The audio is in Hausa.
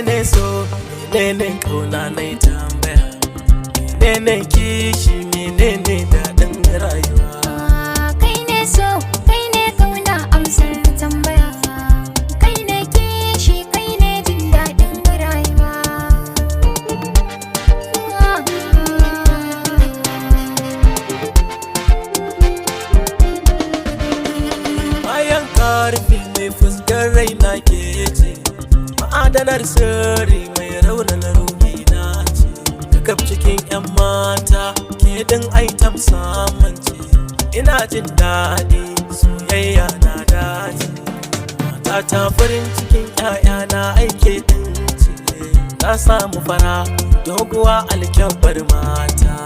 Menene so, menene kauna, na tambaya? Menene kishi, menene daɗin rayuwa? Kai ne so, kai ne kauna, amsar tambaya. Kai ne kishi, kai ne jin daɗin rayuwa. Bayan karfi mai fuskar raina ke ce, ma'adanar sirri mai raunana ruhi na ce. Kakaf cikin 'yan mata, ke din aitam saman ce. Ina jin daɗi, soyayya na dace. Matata, farin cikin 'ya'yana, aike din ce. Na samu fara doguwa, alkyabbar mata.